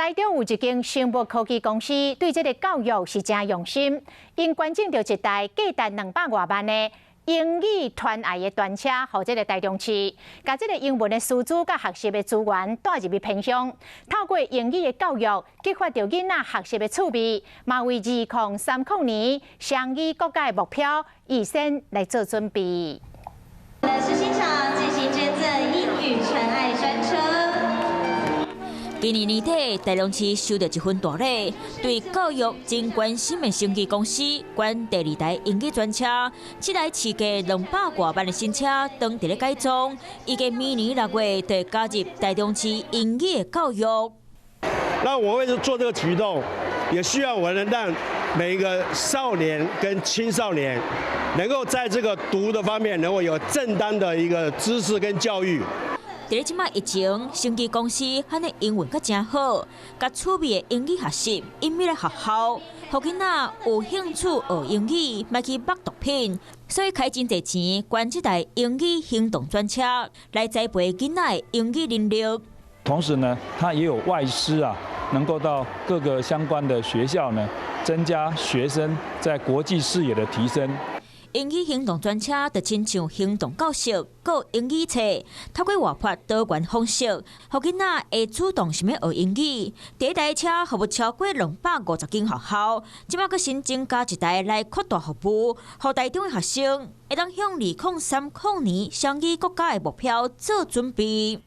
台中有一間生物科技公司對這个教育是誠用心，𪜶捐贈著一台價值200外萬的英語傳愛的專車，予這个台中市，共這个英文的師資佮學習的資源帶入去偏鄉，透過英語的教育，激發著囡仔學習的趣味，嘛為2030年雙語國家的目標預先來做準備。是現場進行捐贈英語傳愛專車。今年年底，台中市收著一份大禮，對教育真關心的生技公司捐第二台英語專車，這台市價200外萬的新車，當佇咧改裝，預計明年6月就會加入台中市英語的教育。那我為做這個舉動，也需要我能讓每一個少年跟青少年，能夠在這個讀的方面，能夠有正當的一個知識跟教育。佇咧這擺疫情，生技公司喊的英文閣誠好，共趣味的英語學習引入來學校，予囡仔有興趣學英語，莫去縛毒品，所以開真濟錢捐這台英語行動專車來栽培囡仔的英語能力。同時呢，他也有外師啊，能夠到各個相關的學校呢，增加學生在國際視野的提升。英語行動專車就親像行動教室，閣英語冊，透過活潑多元方式，予囡仔會主動想欲學英語。第一台車服務超過250間學校，這擺閣新增加一台來擴大服務，予台中的學生會當向2030年雙語國家的目標做準備。